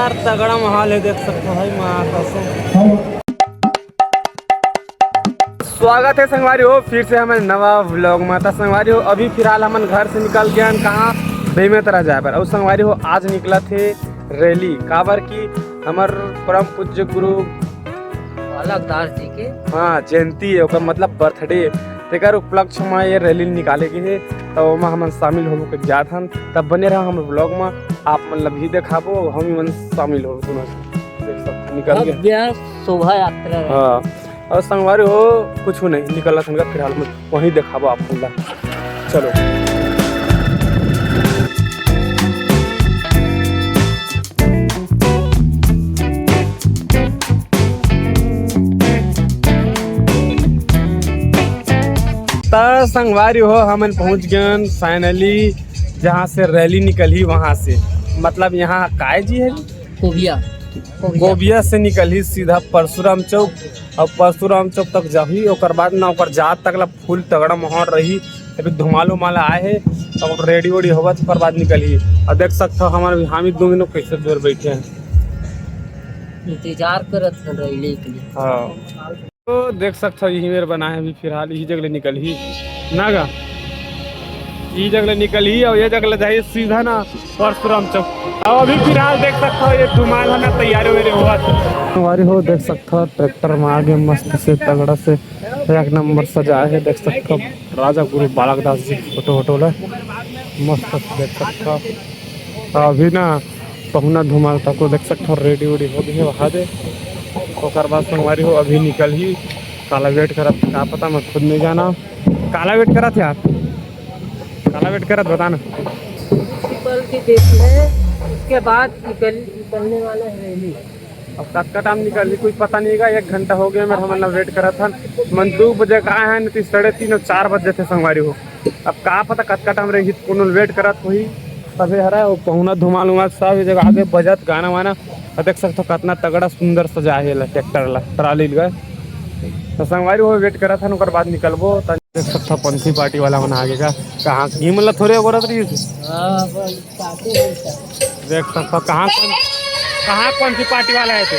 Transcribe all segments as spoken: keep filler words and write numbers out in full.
तगड़ा माहौल है, देख सकते हो भाई, माँ कसम। स्वागत है संगवारी हो फिर से हमन नवा व्लॉग में। त संगवारी हो, अभी फिलहाल हमन घर से निकल गए हन कहाँ, बेमेतरा जाए बर। अउ संगवारी हो, आज निकलत हे रैली, काबर कि हमर परम पूज्य गुरु बालक दास जी के हाँ, जयंती है, ओकर मतलब बर्थडे, तेकर उपलक्ष्य में ये रैली निकाले गे हे। त ओमा हमन शामिल होबो के जात हन। तब बने रहा हमर व्लॉग में, आप मन ला भी देखाबो, हम मन शामिल होबो। सुनो, देख सकते निकल गए। भव्य शोभा यात्रा रहे। हाँ, अउ संगवारी हो, कुछ नहीं निकलत हन, फिलहाल में वहीं देखाबो आप मन ला। चलो। त संगवारी हो, हमन पहुंच गए finally, जहाँ से रैली निकलही वहाँ से। मतलब यहाँ काय जी है? कोबिया। कोबिया। कोबिया से निकलही सीधा परशुराम चौक, अउ परशुराम चौक तक जाही। ओकर बाद ना ओकर जात तक ला फुल तगड़ा माहौल रही। अभी धुमाल उमाल आए हे, अब रेडी वेडी होवत, ओकर बाद निकलही। अउ देख सकत हो हमर हामिद दोनों कैसे जोर बैठे हैं। इंतजार करत हन रैली के लिए। हाँ। तो देख सकत हो यही मेर बना है, अभी फिलहाल यही जगह ले निकलही ना गा, यही जगह ले निकलही अउ ये जगह ले जाही सीधा ना परशुराम चौक। अउ अभी फिलहाल देख सकत हो ये धुमाल है ना, तैयारी वैयारी होवत। संगवारी हो, देख सकत हो ट्रैक्टर में आगे मस्त से तगड़ा से एक नंबर सजाए हे। देख सकत हो राजा गुरु बालक दास जी के फोटो वोटो ला मस्त देख सकत हो। अभी ना पहुना धुमाल तको देख सकत हो, रेडी वेडी हो गए हे वहाँ दे। ओकर बाद संगवारी हो अभी निकलही, काला वेट करत, का पता, मैं खुद नहीं जाना। काला वेट करत यार, काला वेट करत, बता ना। प्रिंसिपल की देती है, उसके बाद निकल निकलने वाला है रैली। अब कतका टाइम निकलही, कोई पता नहीं गा। एक घंटा हो गया मेर हमन ला वेट करत हन। मन दू बजे का आए हन, तो साढ़े तीन अउ चार बज जाथे संगवारी हो। अब का पता कतका टाइम रही, कोनो वेट करत होही। तभे हरा वो पहुना धुमाल उमाल सब ये जगह आगे बजत गाना वाना। अउ देख सकत हो कतना तगड़ा सुंदर सजा हे ला ट्रैक्टर ला, ट्राली ला। तो संगवारी हो वेट करत हन, ओकर बाद निकलबो। त देख सकत हो पंथी पार्टी वाला मन आगे का, कहाँ की मतलब थोड़े बोलत रही। हाँ, बस। देख सकत हो कहाँ कौन, कहाँ कौन सी पार्टी वाला है तू।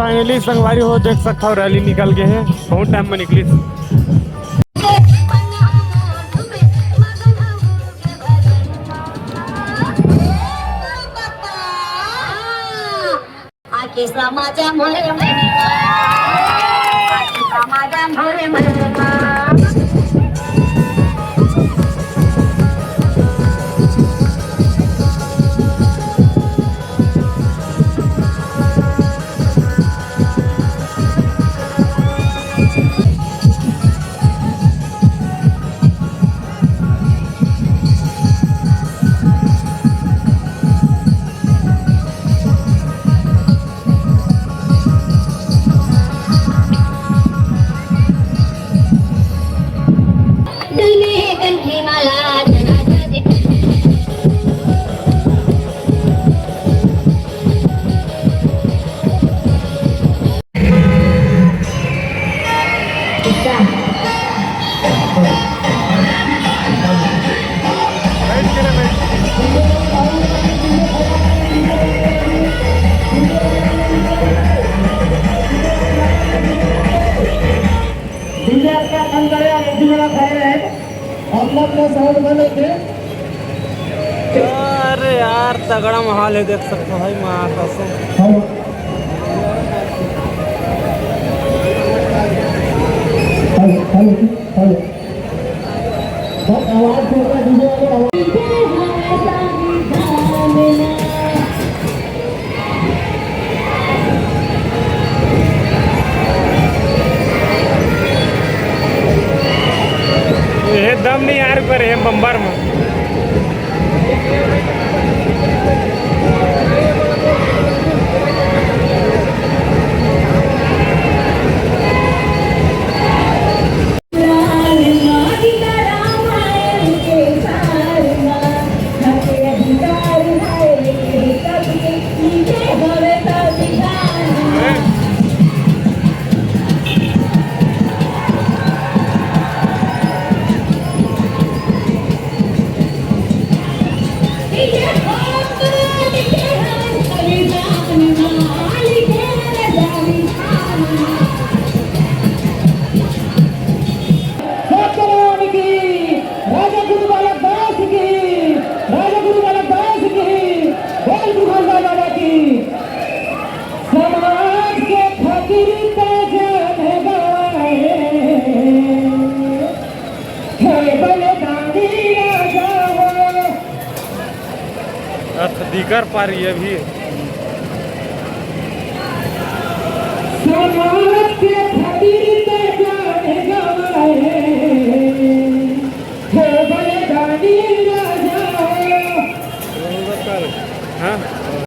फाइनली संगवारी हो, देख सकत हव, रैली निकल गे हे, बहुत टाइम में निकलिस। आके समाजा मोरे मरना, आके समाजा मोरे मरना। डीजे का बंद करे और एक जगह खड़े रहे। अपना अपना साउंड बंद रखे। अरे यार, तगड़ा माहौल है, देख सकते हो भाई, माँ कसम। हेलो। Hello, hello, hello. बस आवाज छोड़ रहा, डीजे वाले आवाज। ये दम नहीं यार, पर है बम्बर में। सत्यनारायण की, राजा गुरु बालक दास की, राजा गुरु बालक दास की, बोल दुर्गा बाबा की। समाज के खातिर ते जान गवाए, हे बलिदानी राजा हो। अथ दिकर पारी अभी। समाज के खातिर